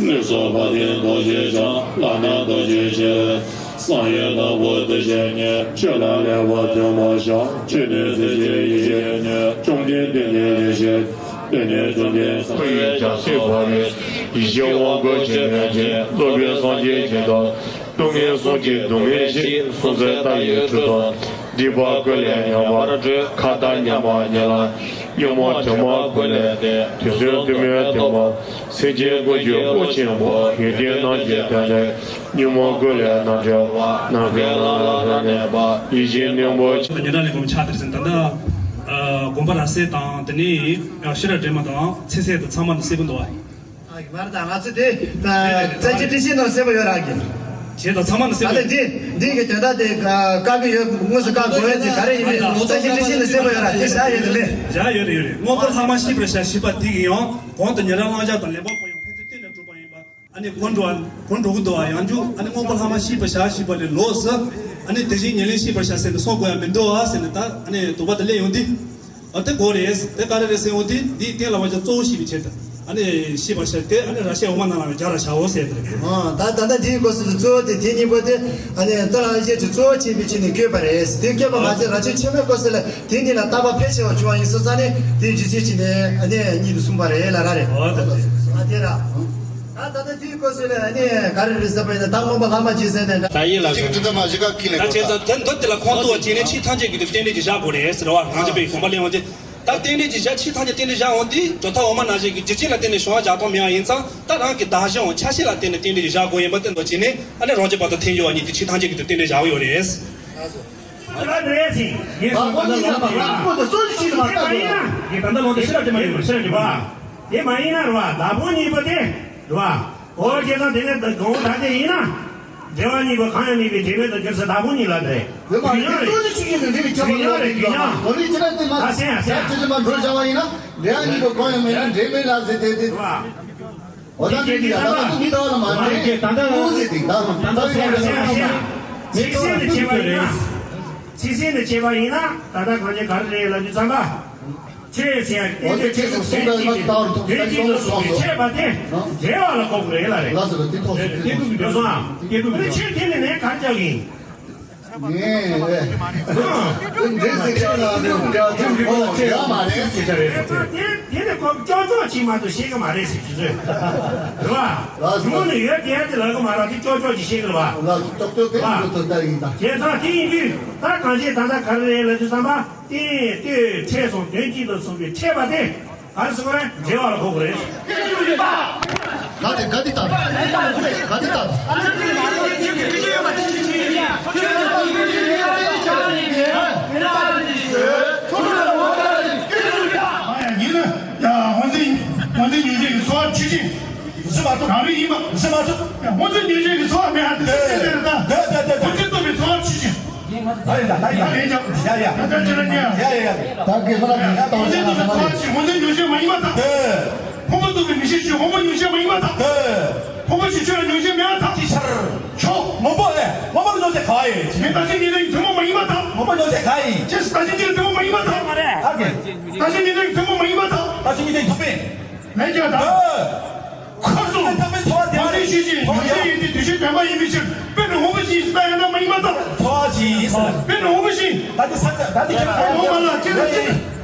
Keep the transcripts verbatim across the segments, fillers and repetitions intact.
ལུས་སྲོག་ཕ་དེ་རྡོ་རྗེ་འཆང་། ལག་ན་རྡོ་རྗེ་ཆེ། བསམ་ཡས་ནོར་བུ་བདེ་ཆེན་ཉིད། ཆོས་ལ་ལེགས་པར་མཐུན་པར་ཤོག་ཆོས་ནི་ཚིག་གཅིག་ཡིད་ཆེས་ཉིད། བཅོམ་ལྡན་འདས་ནི་ལེགས་བཤད། དེ་ནས་བཅོམ་ལྡན་འཁོར་བའི་རྒྱ་མཚོ་བར་བའི། ཡེ་ཤེས་དབང་བསྐུར་ཆེན་མོའི་རྗེས། སློབ་དཔོན་སངས་རྒྱས་ཀྱིས་དང་། སྡུག་བསྔལ་གསུམ་གྱི་སྡུག་བསྔལ་ཞི། གསུམ་ཚོགས་མཐའ་ཡས་འཁྲུལ་རྟོག་སྡིག་པ་ཀུན་ལས་ཉམས་པར་འགྲོ། ཁ་ལྟ་ཉམས་པ་ཉིད་ལ། ཉོན་མོངས་དྲི་མ་ཀུན་ལས་འདས། དུས་གསུམ་ཐུན་མོང་ཐོབ་པ། སེམས་ཅན་ཀུན་གྱི་དབུ་ཆེན་པོ། ཡོན་ཏན་རྣམས་ཀྱི་དོན་ལས། ཉོན་མོངས་ཀུན་ལས་རྣམ་གྲོལ་བ། ནམ་མཁའི་ལམ་ལ་རབ་གནས་པ། ཡིད་བཞིན་ནོར་བུ། ཉེ་འབྲེལ་ལས་ཁུངས་ཕྱག་དེར་ཟིན། ད་ལྟ་དགོན་པ་ར་སེ་དང་དེ་ནས་ཤེས་རབ་སྒྲོན་མ་དང་ཚེ་སྲས་དང་ཚང་མ་ནི་གསལ་པོ་འདུག་བ། ཨ་ཡིན་མར་དང་ང་ཚོ་དེ་རྩ་ཆེ་ཏི་ཤི་ནང་གསལ་པོ་ཡོད་ར་གི། ཁྱེད་དང་ཚང་མ་ནི་གསལ་པོ་ཡོད། ད་ལྟ་འདི་འདི་གི་དོན་དག་དེ་བཀག་གི་ཡོད། དངོས་སུ་བཀག་དགོས་ཡོད་དེ་ག་རེ་ཡིན་མིན་རྩ་ཆེ་ཏི་ཤི་ནང་གསལ་པོ་ཡོད་ར། དེ་བཞག་ཡོད་དེ་མེད། བཞག་ཡོད་རེད་ཡོད་རེད། དངོས་པོ་ལྷག་མ་ཤེས་པར་བྱ་ཞེས་པ་དེ་གི་ཡང་གོང་དུ་ཉེ་རབས་བླང་བྱ་དང་ལེན་པ་པོ་ཡང་ཕན་ཚུན་བརྟེན་ནས་གྲུབ་པ་ཡིན་པ། ཨ་ནི་གོང་འགྲོ་བ་གོང་འགྲོ་གི་འདུག་བ། ཡང་རྒྱུ་ཨ་ནི་དངོས་པོ་ལྷག་མ་ཤེས་པར་བྱ་ཞེས་པ་ལས་ལོགས་སུ་ཨ་ནི་དེ་བཞིན་ཉེར་ལེན་ཤེས་པར་བྱ་ཟེར་ནས་གསུང་དགོས་ཡ་མི་འདུག་བ་ཟེར་ནས། ད་ཨ་ནི་དོགས་པ་དེ་སླེབས་ཡོང་དུས། ཨ་དེ་དགོས་རེད། དེ་ག་རེ་རེད་ཟེར་ཡོང་དུས། འདིའི་སྟེང་ལ་བ་ཅན་གཙོ་བོ་ཤེས་པའི་ཆེད་དུ་ཨ་ནི་ཤེས་པར་བྱ་དེ་ཨ་ནི་ར་ཤའི་འོག་མ་ནང་ལ་སྦྱར་ར་བྱའོ་ཟེར་དེ་རེད། ཨ་ད་ད་ལྟ་འདིའི་སྐབས་སུ་གཙོ་བོ་དེ་དེ་གཉིས་པོ་དེ་ཨ་ནི་ད་རང་བཞིན་གྱི་གཙོ་བོ་བྱེད་པའི་ཆེད་ནས་བཀོད་པ་རེད། དེ་བཀོད་པ་མ་ཟད་ར་ཤའི་ཆེན་མོའི་སྐབས་སུ་ལ་དེ་གཉིས་ལ་བརྟག་པ་ཕལ་ཆེ་བ་བྱུང་བ་ཡིན་སོང་ཙང་ནི་དེའི་རྒྱུ་མཚན་གྱིས་ནི་ཨ་ནི་གཉིས་དུ་གསུངས་པ་རེད་ལ་ར་རེད། ཨོ་ད་དེ། ཨ་དེ་ར། ད་ད་དེའི་སྐོར་ཟེར་ལ་ནི་ག་རེ་རེད་ཟེར་བ་ཡིན་ན། ད་མངོན་པ་ལྷག་མ་ཅི་ཟེར་ནས་འདྲ། ད་ཡིན་ལ་གཅིག་གི་དྲི་ཟ་མ་གཞི་ཀ་ཁི་ལས་ད་བྱས་ཙང་དོན་འདི་དེ་ལ་ཁོང་ཏུ་བ་བྱས་ནས་ཆོས་ཐམས་ཅད་ཀྱི་དུ་རྟེན་འབྲེལ་གྱི་བཞག་དགོས་རེད་ཟེར་བ། རང་རྒྱུད་པའི་དགོངས་པ་ལེན་འོང་དེ། ད་རྟེན་འབྲེལ་གྱི་བཞག་ཆོས་ཐམས་ཅད་རྟེན་འབྲེལ་བཞག་འོང་དེ་ཇོ་ཐ་འོག་མ་ནང་བཞིན་གྱི་རྒྱུ་རྐྱེན་ལ་བརྟེན་ནས་བྱུང་བ་བཞག་སྟངས་མེད་པ་ཡིན་ཙང་། ད་རང་གི་བདག་གཞན་འོང་ཆ་ཤས་ལ་བརྟེན་ནས་རྟེན་འབྲེལ་གྱི་བཞག་དགོས་ཡིན་པ་དེ་འདོད་བྱས་ནས། ཨ་ནི་རང་རྒྱུད་པ་དང་ཐལ་འགྱུར་བ་གཉིས་ཀྱི་ཆོས་ཐམས་ཅད་ཀྱི་དུ་རྟེན་འབྲེལ་བཞག་ཡོད་རེད། ད་ལྟ་ལོངས་དེ་ཤེས་རབ་དེ་མ་ཡིན་ན། དེ་ད་ལྟ་ལོངས་དེ་ཤེས་རབ་དེ་མ་ཡིན་ནོ། ཤེས་རབ་དེ་མ། དེ་མ་ཡིན་ན་རེད་བ། བདག་པོ་གཉིས་པོ་དེ་རེད་བ། འོ་བྱས་ཙང་དེ་ནས་གང་ཐ་དད་ཡིན་ན། འབྲེལ་བ་གཉིས་པོ་གང་ཡང་མེད་པའི་འབྲེལ་མེད་དུ་གྱུར་ས་བདག་པོ་གཉིས་ལ་དེ་རེད། དེ་མ་རེད། རྒྱུ་མཚན་གཅིག་ཡིན་ནོ། འདི་ནི་ཁྱད་པར་ཡོད་རེད། རྒྱུ་མཚན། འོ་ནི་ཅི་ལ་དེ་མ་ད་སེམས་ཡ་སེམས་ཡ། ད་ཅི་ལ་མ་འགྲོ་བྱ་བ་ཡིན་ན། འབྲེལ་བ་གཉིས་པོ་གང་ཡང་མེད་ན་འབྲེལ་མེད་ལ་ཟེར་དེ་དེ། རེད་བ། འོ་ད་འདི་གི་ད་ལྟ་མི་ལྟ་བ་ལ་མ་འདྲེས། ད་ལྟ་ཀུན་ཟེར་ཏེ་ད་ད་ལྟ་སོང་བ་ལ་ཚིག་གསལ་དུ་བྱས་པ་ཡིན་ན། ཚིག་གསལ་དུ་བྱས་པ་ཡིན་ན་ད་ལྟ་གང་ཅི་ག་རེ་རེད་ལབ་དུས་ཙམ་པ། ཆོས་ཟེར་ཡ་གི་རྟེན་འབྲེལ་ཆོས་སོགས་གསུམ་དང་ལྟ་བར་ཐུག་པའི་དོན་གཅིག་ཏུ་གསུངས་པའི་ཕྲད་པ་དེ་འབྲེལ་བ་ལ་གོ་དགོས་རེད་ལ་རེད། ལ་ཟེར་བ་དེ་ཐོག་སོང་། སྐྱེས་བུ་གི་འདོད་སོང་ཨ། སྐྱེས་བུ་གི་འདོད་སོང་། ཆོས་དེ་ནི་ནས་གར་བཅའ་གི་ཡིན། ངས་རེད། འདྲེ་ཟེར་ཁྱེད་ལ་རེད་བ། ཡ་མ་རེད་ཟེར་ཁྱེད་ལ་རེད་བ། ཡ་མ་རེད་ཟེར་ཁྱེད་རེད་ཟེར། དེ་དེ་ནི་ཁོ་ཀྱོག་ཀྱོག་ཅིག་མ་གཏོགས་ཤེས་ཀྱི་མ་རེད་ཟེར་གྱི་ཚོད། རེད་བ། ལགས་སོ། ཉུང་ནས་ཡོད་དེ་དེ་ལབ་ཀྱི་མ་རེད། དེ་ཀྱོག་ཀྱོག་ཅིག་ཤེས་ཀྱི་རེད་བ། ལགས་སོ། ཀྱོག་ཀྱོག་དེ་རེད་བ། ཀྱོག་ཀྱོག་ལྟ་ཡིན་ད། བྱས་ཙང་དེ་ཡིན་དུས་ད་གང་བྱས་ད་ལྟ་ག་རེ་རེད་ལབ་དུས་ཙམ་པ། རྟེན་ལྟོས་ཕྲད་གསུམ་དོན་གཅིག་ཏུ་གསུངས་པའི་ཕྲད་པ་དེ། ག་རེ་ཟེར་བ་རེད། འབྲེལ་བ་ལ་གོ་དགོས་རེད། ག་དེ་ག་དེ་ལྟ། ག་དེ་ལྟ། ཡིན་ན་ཡང་སྔོན་འཛིན་སྔོན་འཛིན་ཉོན་ཅན་གྱི་འཚོ་བ་ཆོས་ཅན། བཟོད་པ་ཐོབ། གང་རེད་ཡིན་པ། བཟོད་པ་ཐོབ། སྔོན་འཛིན་ཉོན་ཅན་གྱི་འཚོ་བ་མེད་ཨ། དེ་ཚོ་ཟེར་ཟེར་ད། འདོད་འདོད་འདོད་འདོད། སྔོན་འཛིན་ཐོབ་པའི་འཚོ་བ་ཆོས་ཅན། ད་ཡིན་ད་ད་ཡིན་ད། ཡ་ཡ། ད་ཅི་ལ་ཉན། ཡ་ཡ་ཡ། ད་གེ་མ་ལ་ཉན་ད། སྔོན་འཛིན་ཐོབ་པའི་འཚོ་བ་ཆོས། སྔོན་འཛིན་ཉོན་ཅན་མ་ཡིན་པར་ཐལ། ཕུང་པོ་རྟོགས་པའི་མིག་ཤེས་ཆོས། ཕུང་པོ་ཉོན་ཅན་མ་ཡིན་པར་ཐལ། ཕུང་པོ་ཆོས་ཆོས་ལ་ཉོན་ཅན་མེད་པར་ཐལ། ཅིག་ཆར། ཆོས་སྔོན་པོ་ཨེ། སྔོན་པོ་ལ་ཉོན་ཅན་ག་ཡིན། མེད་བདག་གཞན་གཉིས་ལྡན་གྱི་ཐུན་མོང་མ་ཡིན་པར་ཐལ། སྔོན་པོ་ཉོན་ཅན་ག་ཡིན། ཅེས་བདག་གཞན་གཉིས་ལྡན་ཐུན་མོང་མ་ཡིན་པར་ཐལ། ཨ་ཀེ། བདག་གཞན་གཉིས་ལྡན་ཐུན་མོང་མ་ཡིན་པར་ཐལ། བདག་གཞན་གཉིས་ལྡན་ཐུན་མོང་མེད་ཀྱང་ཐལ། ཨ། ཁོ་སོང་། ཐོབ་པའི་འཚོ་བ་དེ་ཁོ་ཚོའི་ཤེས་བཞིན་ཉོན་ཅན་ཡིན་ཏེ་འདུ་ཤེས་དྲན་པ་ཡིན་པའི་ཕྱིར། དཔེར་ན་སྔོན་པོ་བཞིན་ཞིག་ལྟ་ཡང་ན་མ་ཡིན་པར་ཐལ། འཚོ་བ་བཞིན་ཟེར། དཔེར་ན་སྔོན་པོ་བཞིན། ད་དེ་ས་ད་དེ་ཁྱེད་རང་ཡོང་མ་ལ་ཅི་ལ་ཅི།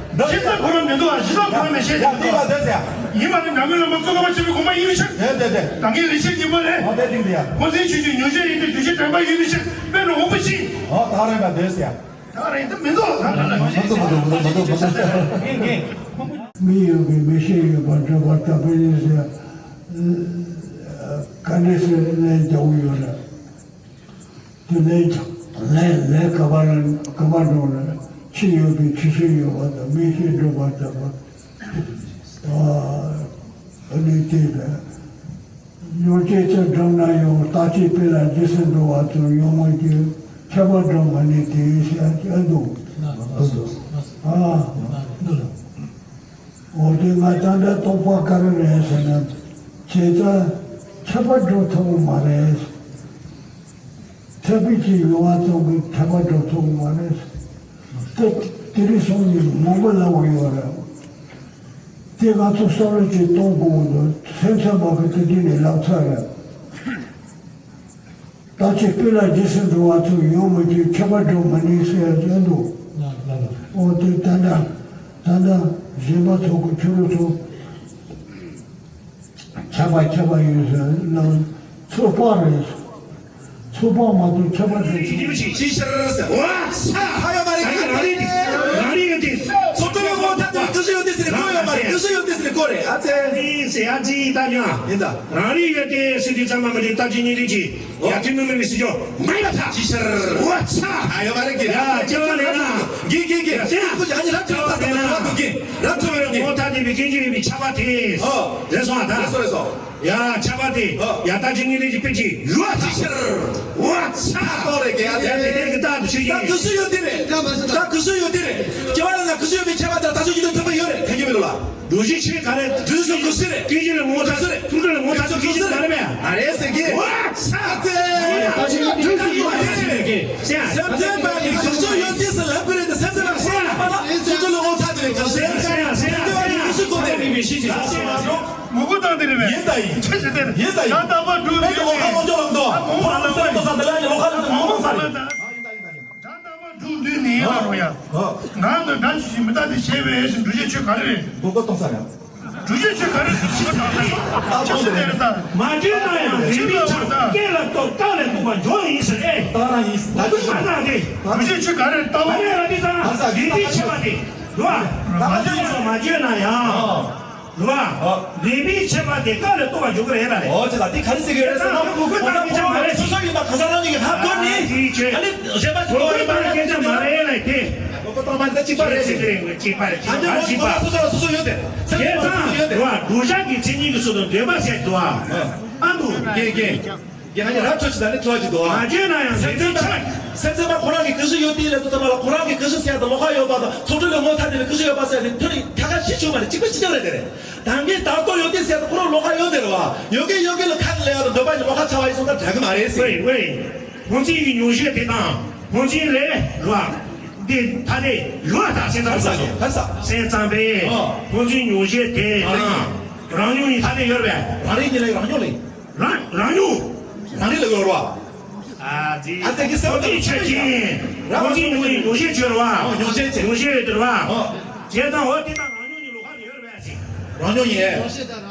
ཤེས་རབ་ཁོ་རང་མི་འདུག་ཨ། ཤེས་རབ་ཁོ་རང་མི་ཤེས་ཀྱི་འདུག་ཨ། ཡིན་པ་ནི་འགྲོ་མགོན་བླ་མ་ཙོང་ཁ་པ་ཆེན་པོའི་དགོངས་པ་ཡིན་པའི་ཕྱིར། བདག་གི་ལེགས་བཤད་སྙིང་པོ་ལས། ཁོ་ཚོའི་ཤེས་བཞིན་ཉོན་ཅན་ཡིན་ཏེ་འདུ་ཤེས་དྲན་པ་ཡིན་པའི་ཕྱིར། དཔེར་ན་སྔོན་པོ་བཞིན། ད་རེད་ད་འདོད་ཟེར། ད་རེད་ད་མི་འདུག་ད་རེད་ད་མི་འདུག་མི་འདུག་མི་འདུག་མི་འདུག་མི་ཡོད་པའི་མི་ཤེས་ཡོད་པར་འདོད་པ་ལྟ་བུ་ཡིན་ཟེར། ག་འདྲ་ཟེར་ལན་རྒྱག་ཡོད་རེད། དེ་ལན་ལན་ལན་ག་པར་ག་པར་འགྲོ་ན་ཕྱི་ཡོད་པའི་ཕྱི་ཤེས་ཡོད་པ་དང་མི་ཤེས་འགྲོ་བ་ལྟ་བུ། ཨ་ནི་དེ་ལ། ཉོན་ཅན་ཚུལ་བསྒྲུབས་ན་ཡང་། རྟག་གཅིག་དཔེ་ལ་རྗེས་སུ་འགྲོ་བ་ཙམ། ཡོད་མོད་ཀྱི་ཁྱད་པར་སྒྲོ་མ་ནས་དེ་ཡི་ཤེས་ཨ་འདུག་ཨ། འོ་དེ་ང་ད་ལྟ་རྟོགས་པ་ག་རེ་རེད་ཟེར་ན། བྱས་ཙང་ཁྱད་པར་སྒྲོ་ཐུབ་མ་རེད། ཐེག་པའི་ཆོས་ཡོང་བ་ཙམ་གྱིས་ཁྱད་པར་སྒྲོ་ཐུབ་མ་རེད། དེ་དེ་རིང་སོང་ནས་མང་པོ་ལབ་ཡོད་རེད། དེ་ང་ཚོ་བསམ་བློ་ཅིག་གཏོང་དགོས་འདུག་སེམས་ཚ་མ་གི་དེ་དུས་ནས་ལབ་ཚར་རེད། ད་ཅི་དཔེ་ལ་རྗེས་སུ་འགྲོ་བ་ཚོ་ཡོང་མི་དུས་ཁྱད་པར་འགྲོ་མི་ནུས་ཟེར་ཡ་འདུག་ཨོ་དེ་ད་ལྟ་ད་ལྟ་གཞན་པ་ཚོ་གི་ཕྱི་རོལ་ཚོ་ཁྱད་པར་ཁྱད་པར་ཡོད་ཟེར་ལ་ཚོད་དཔག་རེད། ཚོད་དཔག་མ་གཏོགས་ཁྱད་པར་ཞིག་ཅི་ཞིག་ཅི་ཤར་ཟེར་བ་ས་ཧ་ཡོད་མ་རེད། རང་རིག་རང་རིག་ཡོད་དེ། ཚོ་ཏོ་ལོ་ངོ་ཐ་དེ་ཀི་ཤི་ཡོད་དེ་ཟེར་ནས་ཀོ་ཡོད་མ་རེད། ཀི་ཤི་ཡོད་དེ་ཟེར་ནས་ཀོ་རེད། ཨ་ཙེ། ཨི་ཟེར་ཨ་ཙི་ད་ཉོ། ཡིན་ད། རང་རིག་ཡོད་དེ་ཟེར་དུས་ཙམ་པ་མ་རེད། ད་ཅི་ཉིན་རིག་ཅི། ཡ་ཐུན་མི་མི་སྲིད་ཅོ། མ་ཡ་ཐ། ཅི་ཤར། བ་ཚ། ཨ་ཡོད་མ་རེད་ཀི། ཡ་ཅི་ལ་ལས་ན། གི་གི་གི། ཡ་ཟེར་ན། ཁོ་ཡ་ནི་རབ་ཅི་ལ་ཐ་ཟེར་ན། རབ་ཅི་ལ་ཐ་ཟེར་ན། ངོ་ཐ་དེ་བི་ཀིན་ཅི་བི་ཆ་བ་དེ། ཨོ། རེད་སོང་ཨ་ད། རེད་སོང་རེད་སོང་། ཡ་ཆ་བ་དེ། ཨོ། ཡ་ད་ཅི་ཉིན་རིག་ཅི་པེ་ཅི། ཡ་ཅི་ཤར། བ་ཚ། ཨོ་རེད་ཀི། ཡ་དེ་དེ་གི་ད་དུ་ཤི་ཡི། ད་ཀི་ཤི་ཡོད་དེ་རེད། ད་ཀི་ཤི་ཡོད་དེ་རེད། ཁྱེད་བ་ལ་ན་ཀི་ཤི་ཡོད་པའི་ཁྱད་པར་དང་ད་ཚོད་ཀྱི་དོན་མཐུན་པ་ཡོད་རེད། ཐེ་གི་མི་འདུག་ལ། འདུ་ཤེས་ཆོས་ག་རེ། དུས་སུ་ཀུ་སི་རེད། ཀི་ཅི་ལ་ངོ་ཐག་ཚོད་རེད། ཐུག་ཚོད་ལ་ངོ་ཐག་ཚོད་ཀི་ཅི་ག་རེ་མེད། ཨ་རེ་ཟེར་གི། ཝ་ཚ་ཏེ། ད་ཅི་ནི་དུས་སུ་ཀུ་སི་རེད་གི། སེམས་ཅན་པ་ནི་ཀུ་སུ་ཡོད་ཅེས་སུ་ལབ་ཀི་རེད། དེ་སེམས་ཅན་པ་སེམས་ཅན་པ་ལ་ཐུག་ཚོད་ལ་ངོ་ཐག་དེ་རེད། ཀི་སུ་ཡོད་ཅེས་སུ་ལབ་ཀི་རེད། དེ་མི་ཤེས་ཅེས་སོ། ངུ་གུ་བཏང་དེ་རེད་མེད། ཡིན་ད་ཡིན། ཆི་ཟེར་དེ་རེད། ཡིན་ད་ཡིན། ད་ད་མ་འགྲུབ་མེད། དེ་ལོ་ཁ་ལོ་ཅོ་ལ་འདུག་ཁོ་རང་སེམས་པ་ས་དེ་ལ་ཡིན། ལོ་ཁ་ལོ་ཅོ་ལ་ངོ་མ་ས་རེད། ད་ད་མ་འགྲུབ་དུས་ནི་ཡིན་ལ་རོ་ཡ། ང་ནི་དགྲ་ཆུ་ཞིག་མི་རྟག་དེ་བྱས་པས་ཟེར་འགྲུལ་བྱེད་ཆོས་ག་རེ་རེད། མགོ་སྐོར་གཏོང་ས་རེད། འགྲུལ་བྱེད་ཆོས་ག་རེ་རེད་ཟེར་ཞིག་ག་རེ་རེད། ད་ཆུ་ཞིག་དེ་རེད་ད། མ་བརྗོད་ན་ཡང་རིག་པའི་ཆ་སྐད་ལ་གཏོགས་རྟགས་ལས་ལྡོག་པ་འཇོག་ཡིན་ཟེར་ཨེ། ད་རང་ཡིན་ད་ཅི་མ་ན་དེ། འགྲུལ་བྱེད་ཆོས་ག་རེ་རེད། ད་མ་རེད་ལ་དེ་ཙང་རིག་པའི་ཆ་བ་དེ་རེད་བ། མ་བརྗོད་ན་ཡང་། རེད་བ། ལས་པའི་ཆད་པ་དེ་རྟགས་ལས་རྟོགས་པར་འཇུག་གི་རེད་ལ་རེད། ཨོ་ཅི་ད་དེ་ག་རེ་ཟེར་གི་རེད་ཟེར་ན། ཨ་ཁོ་ཁོ་ཁོ་ཁོ་སོ་སོ་ཡིན་པ་ག་ས་རང་ཉིད་ཀྱི་ཧ་གོ་ནི། ཨ་ཅི་ཅི། ཨ་ནི་གཞན་པ་ཅིག་ཁོ་ཡིན་པ་སྐད་ཆ་མ་རེད་ལ་དེ། ཁོ་ཁོ་ཏོ་མ་ནི་ད་གཅིག་པ་རེད་ཟེར་གི་རེད། གཅིག་པ་རེད། ཨ་ཅི་ཁོ་ཁོ་སོ་སོ་ལ་སོ་སོ་ཡོད་དེ། སེམས་ཅན་པ་སོ་སོ་ཡོད་དེ། འགྲོ་བ་འགྲོ་བྱ་གི་མཚན་ཉིད་ཀྱི་ཚུལ་དུ་འདོད་པ་ཟེར་འདུག་ཨ། ཨ་འདུག་རྒན་རྒན། ཡང་ཡང་རབ་ཆོས་ཀྱི་ད་ནི་ཁྲོ་ཅིག་འདུག་ཨ། མ་བརྗོད་ན་ཡང་སེམས་ཅན་པ། སེམས་ཅན་པ་ཁོ་རང་གི་ཀུན་གཞི་ཡོད་དེ་ལས་དུ་ཙམ་པ་ལ་ཁོ་རང་གི་ཀུན་གཞི་ཟེར་དང་ལོགས་ཀ་ཡོད་པ་དང་ཚོགས་སྤྲུལ་ལས་ངོ་ཐ་དེ་ལས་ཀུན་གཞི་ཡོད་པ་ཟེར་ནས་ཐོན་ནས་ཁ་ཁ་ཤི་ཆུག་མ་རེད། གཅིག་པ་གཅིག་རྐྱང་རེད་དེ་རེད། ད་ངས་ད་ལྟོ་ཡོད་དེ་ཟེར་དང་ཁོ་རང་ལོགས་ཀ་ཡོད་དེ་རེད་བ། ཡོད་གི་ཡོད་གི་ལ་ཁ་ལས་ཡ་དང་འདོད་པ་ནི་ལོགས་ཀ་ཚ་བ་ཡིན་སོང་ད་འདྲ་གི་མ་རེད་ཟེར། ཝེ་ཝེ། ཕོ་མཚན་གྱི་མྱོང་བྱེད་དེ་དང་ཕོ་མཚན་ལས་རེད་བ། འདི་ཐ་དེ་ཡོད་ད་སེམས་ཙམ་པས། ཧ་ས་ཧ་ས། སེམས་ཙམ་པས། ཨ། ཕོ་མཚན་མྱོང་བྱེད་དེ་དང་། རང་ཉིད་རང་ཉིད་ཡིན་ཐ་དེ་ཡོད་རེད་བས། རང་རིག་ཉིད་ལ་རང་ཉིད་ལ། རང་རང་ཉིད། རང་རིག་ལ་ཡོད་རེད་བ། ཨ་ཙི། ཨ་ཙི་གི་སེམས་ཙམ་ཆོས་ཅན། རང་ཉིད་ཉོན་ཤེས་ཆོས་རེད་བ། ཨོ་ཉོན་ཤེས་ཆོས། ཉོན་ཤེས་ཡོད་དེ་རེད་བ། ཨོ། བྱས་ཙང་འོ་དེ་དང་རང་ཉིད་ཉིད་ལོགས་ཀ་ནས་ཡོད་རེད་བས་ཟེར། རང་ཉིད་ཡིན།